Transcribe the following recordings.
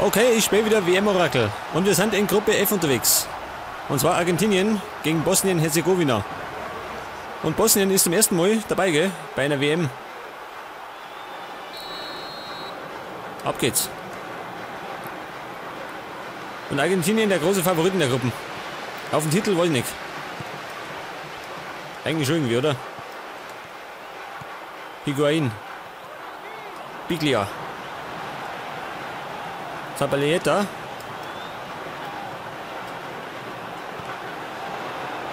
Okay, ich spiele wieder WM-Orakel und wir sind in Gruppe F unterwegs. Und zwar Argentinien gegen Bosnien-Herzegowina. Und Bosnien ist zum ersten Mal dabei, gell? Bei einer WM. Ab geht's. Und Argentinien der große Favorit in der Gruppe. Auf den Titel wollte ich nicht. Eigentlich schon irgendwie, oder? Higuain. Biglia. Zabaleta.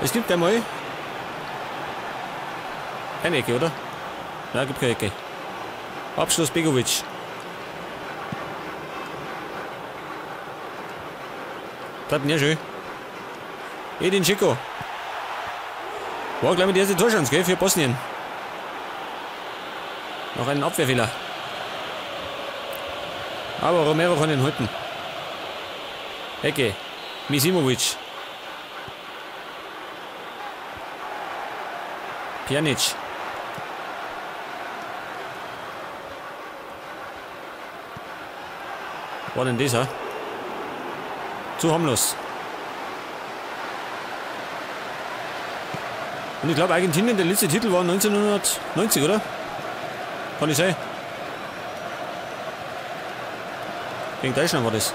Es gibt einmal keine Ecke, oder? Nein, gibt keine Ecke. Abschluss Begovic. Bleibt nicht schön. Edin Dzeko. War gleich mit der erste Torchance, gell, für Bosnien. Noch einen Abwehrfehler. Aber Romero kann ihn halten. Ecke. Misimovic. Pjanic. War denn dieser? Zu harmlos. Und ich glaube, Argentinien, der letzte Titel war 1990, oder? Kann ich sein. Gegen Deutschland war das.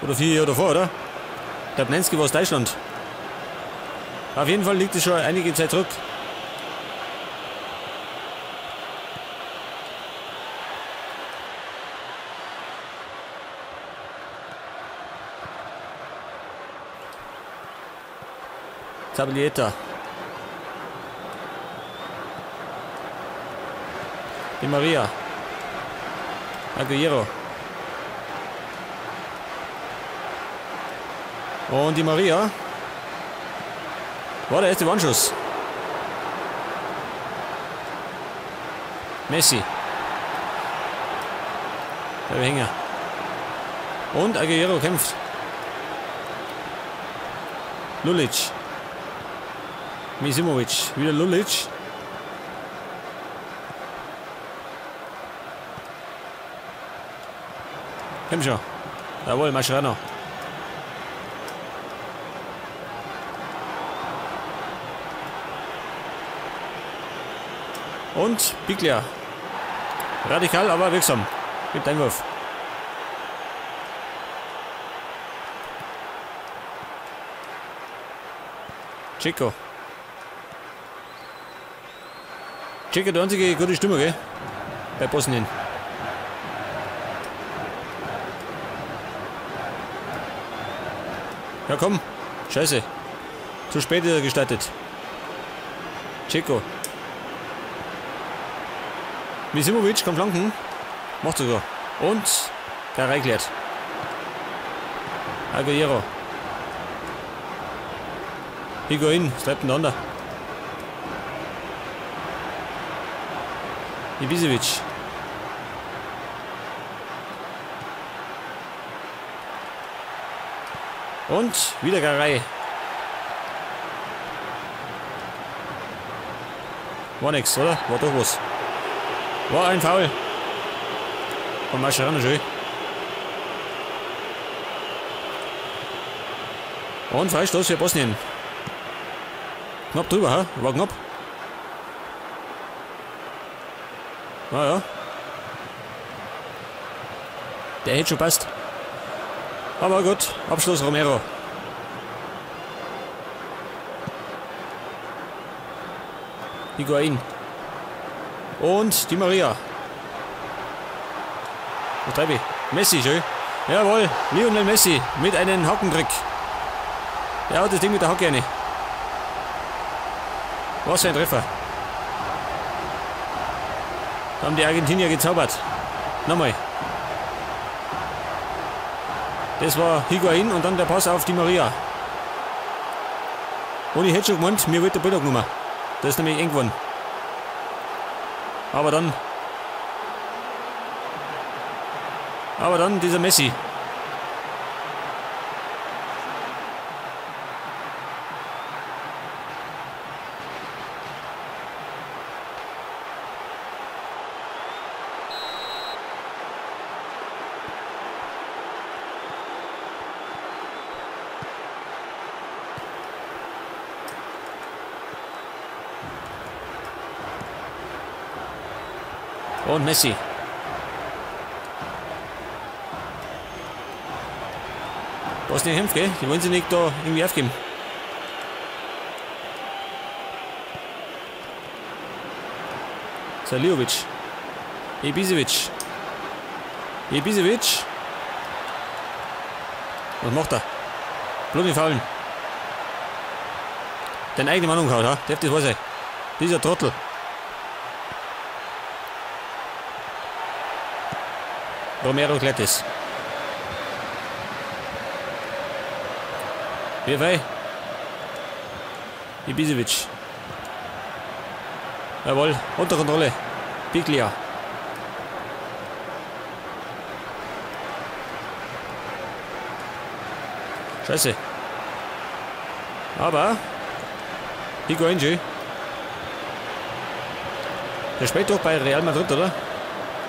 Oder 4 Jahre davor, oder? Ich glaube, 90 war es Deutschland. Auf jeden Fall liegt es schon einige Zeit zurück. Zabaleta. Di Maria. Aguero. Und Di Maria war der erste Warnschuss. Messi. Der Hänger. Und Aguero kämpft. Lulic. Misimovic. Wieder Lulic. Komm schon. Jawohl, Mascherano. Und Biglia. Radikal, aber wirksam. Gibt Einwurf. Dzeko. Dzeko, der einzige gute Stimme, gell? Bei Bosnien. Ja komm, scheiße. Zu spät ist er gestartet. Dzeko. Misimovic kann flanken. Macht sogar. Und der klärt. Aguero. Higuain, es bleibt ein anderer. Ibisevic. Und wieder Garay. War nix, oder? War doch was. War ein Foul. Von Mascherano schön. Und Freistoß für Bosnien. Knapp drüber, ha? War knapp. Naja. Der hätte schon passt. Aber gut, Abschluss Romero. Higuain. Und Di Maria. Was treibe ich? Messi, schön. Jawohl, Lionel Messi mit einem Hackentrick. Der haut das Ding mit der Hacke rein. Was für ein Treffer. Da haben die Argentinier gezaubert. Nochmal. Das war Higuain und dann der Pass auf Di Maria. Und ich hätte schon gemeint, mir wird der Ball genommen. Das ist nämlich eng geworden. Aber dann dieser Messi. Und Messi. Bosnien kämpft, gell? Die wollen sie nicht da irgendwie aufgeben. Saliovic. Ibisevic. Ibisevic. Was macht er? Blut faulen. Dein eigene Mann umgehauen, ha? Darf das wahr sein? Dieser Trottel. Romero klärt es. Wie weit? Ibisevic. Jawohl, unter Kontrolle. Biglia. Scheiße. Aber Higuain schön. Der spielt doch bei Real Madrid, oder?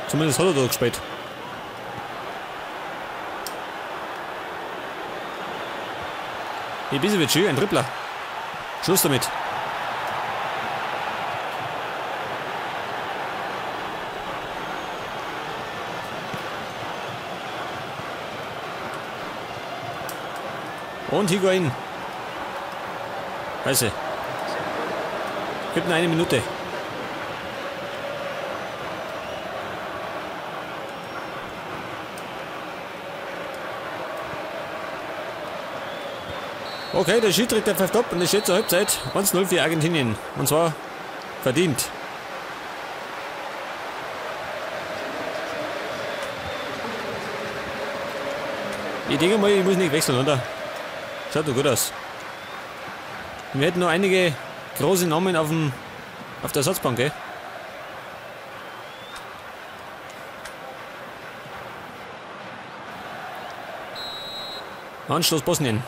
Zumindest hat er doch gespielt. Ibisevic, schön, ein Dribbler. Schluss damit. Und Higuain. Scheiße. Gibt noch eine Minute. Okay, der Schiedsrichter pfeift ab und es steht zur Halbzeit 1-0 für Argentinien. Und zwar verdient. Ich denke mal, ich muss nicht wechseln, oder? Schaut doch gut aus. Wir hätten noch einige große Namen auf der Ersatzbank, gell? Anstoß Bosnien.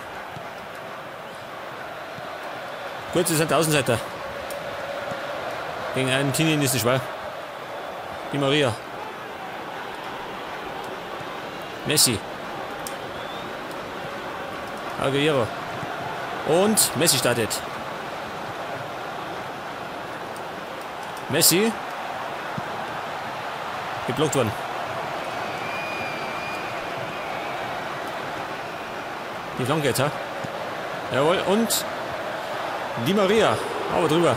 Gut, sie sind Außenseiter. Gegen Argentinien ist es schwer. Di Maria. Messi. Aguero. Und Messi startet. Messi. Geblockt worden. Die Flanke jetzt, ha? Jawohl, und Di Maria, aber drüber.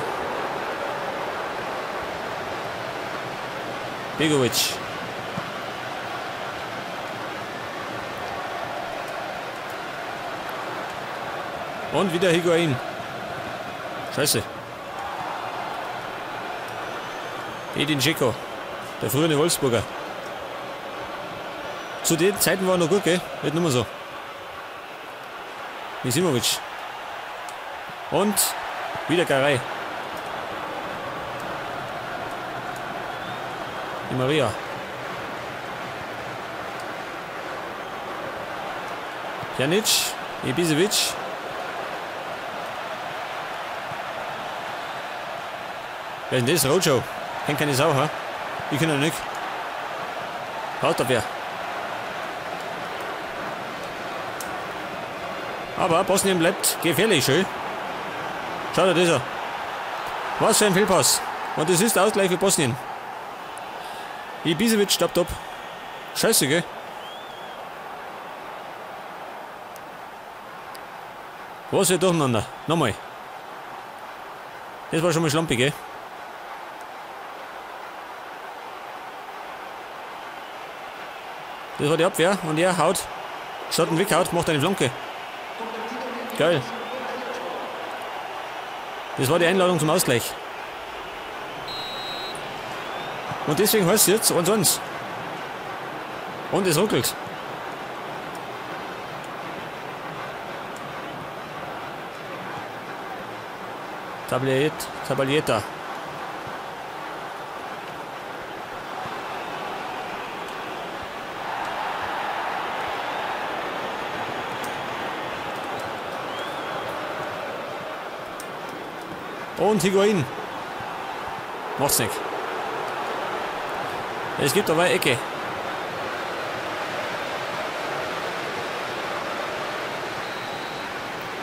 Begovic. Und wieder Higuain. Scheiße. Edin Dzeko, der frühere Wolfsburger. Zu den Zeiten war er noch gut, gell? Nicht nur so. Misimovic. Und wieder Garay. Di Maria. Pjanic, Ibisevic. Wer ist denn das? Roadshow. Kennt keine Sau, ha? Ich kann ja nicht. Haut da wer. Aber Bosnien bleibt gefährlich, schön. Schau dir das an. Was für ein Fehlpass. Und das ist der Ausgleich für Bosnien. Ibisevic stoppt ab. Scheiße, gell? Was für ein Durcheinander. Nochmal. Das war schon mal schlampig, gell? Das war die Abwehr und er haut, statt einen Weghaut, macht eine Flanke. Geil. Das war die Einladung zum Ausgleich. Und deswegen heißt es jetzt 1-1. Und es ruckelt. Tabalieta. Und Higuain. Macht's nicht. Es gibt aber eine Ecke.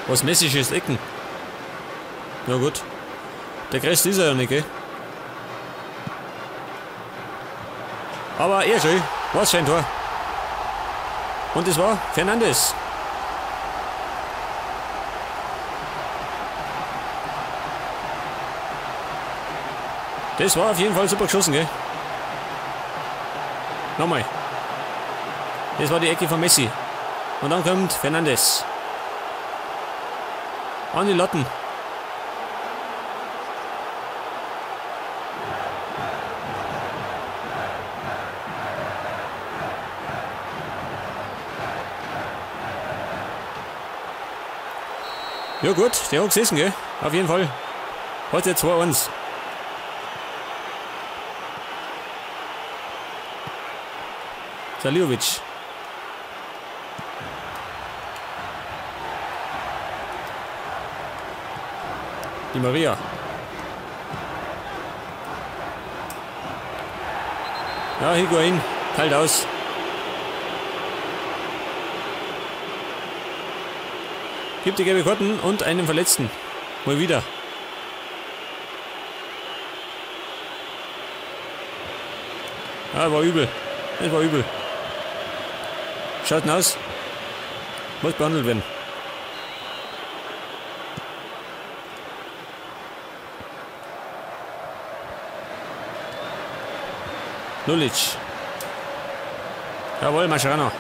Was Messi ist Ecken. Na gut. Der Größte ist er ja nicht, gell? Aber eher schön. Was für ein Tor. Und es war Fernandes. Das war auf jeden Fall super geschossen, gell? Nochmal. Das war die Ecke von Messi. Und dann kommt Fernandes. An die Latten. Ja gut, der hat gesessen, gell? Auf jeden Fall. Heute 2-1. Saliovic. Di Maria. Ja, Higuain teilt aus. Gibt die gelbe Karten und einen Verletzten. Mal wieder. Ja, war übel. Das war übel. Schaut denn aus. Muss behandelt werden. Lulic. Jawohl, Mascherano.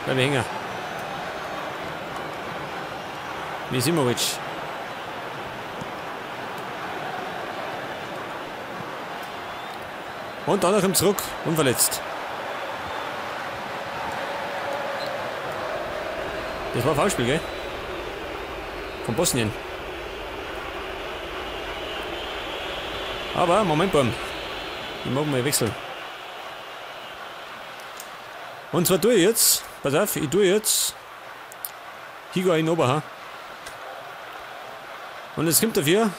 Bleib hängen. Misimovic. Und danach kommt zurück, unverletzt. Das war Foulspiel, gell? Von Bosnien. Aber, Moment, Baum. Ich mag mal wechseln. Und zwar tue ich jetzt, pass auf, ich tue jetzt Higuain ober, ha? Und es kommt dafür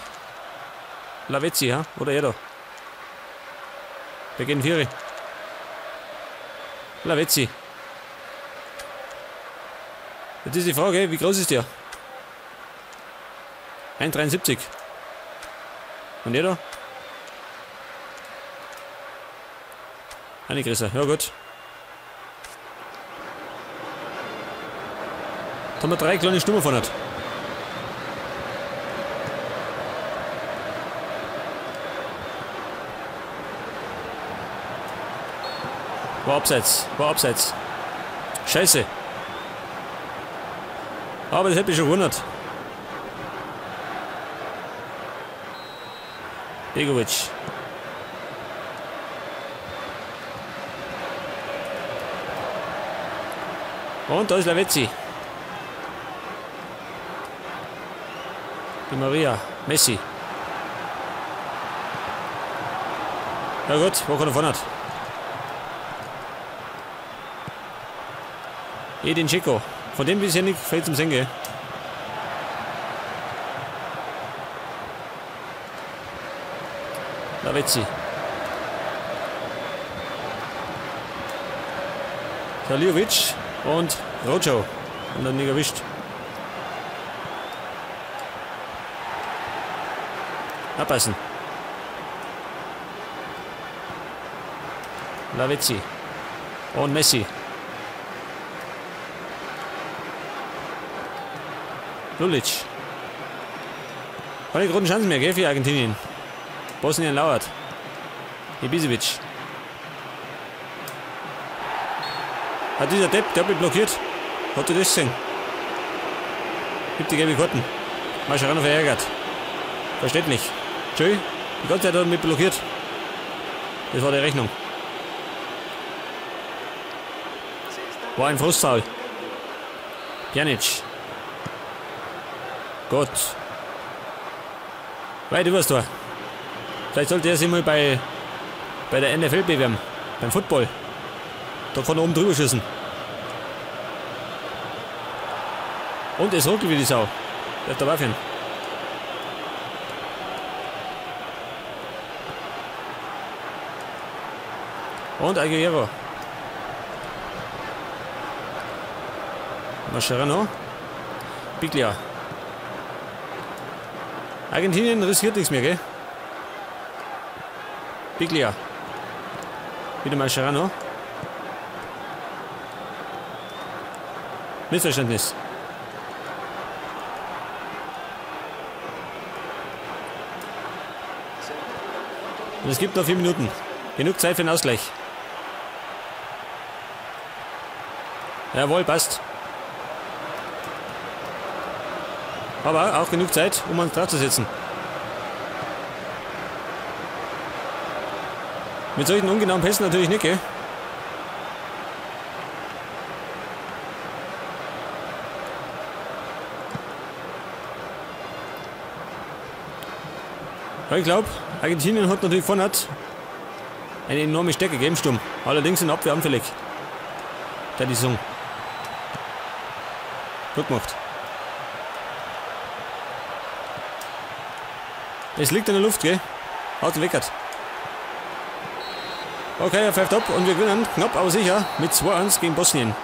Lavezzi, ha? Oder er da. Wir gehen Viere. Lavezzi. Jetzt ist die Frage, wie groß ist der? 1,73. Und der da? Eine größer, ja gut. Da haben wir drei kleine Stummer vorne. War abseits, war abseits. Scheiße. Aber das hätte mich schon gewundert. Begovic. Und da ist Lavezzi. Di Maria, Messi. Ja gut, wo kann er vorne? Edin Dzeko. Von dem bisher nicht fällt zum Senke. Lavezzi. Saliovic und Rojo. Und dann nicht erwischt. Abpassen. Lavezzi. Und Messi. Lulic. Keine großen Chancen mehr, gell, für Argentinien. Bosnien lauert. Ibisevic. Hat dieser Depp doppelt blockiert? Hat du das gesehen? Gibt die gelbe Karten. Mascherano verärgert. Verständlich. Tschö. Die ganze Zeit hat er mit blockiert. Das war die Rechnung. War ein Frustfoul. Pjanic. Gott. Weit übers Tor. Vielleicht sollte er sich mal bei der NFL bewerben. Beim Football. Da kann er oben drüber schießen. Und es ruckelt wie die Sau. Darf der Waffen. Und Aguero. Mascherano. Biglia. Argentinien riskiert nichts mehr, gell? Biglia. Wieder Mascherano. Missverständnis. Und es gibt noch 4 Minuten. Genug Zeit für den Ausgleich. Jawohl, passt. Aber auch genug Zeit, um uns draufzusetzen. Mit solchen ungenauen Pässen natürlich nicht, gell? Ja, ich glaube, Argentinien hat natürlich vorne eine enorme Stärke gegeben, Sturm. Allerdings sind Abwehr anfällig. Der die Saison. Gut gemacht. Es liegt in der Luft, gell? Haut weckert. Okay, er pfeift ab und wir gewinnen knapp, aber sicher mit 2-1 gegen Bosnien.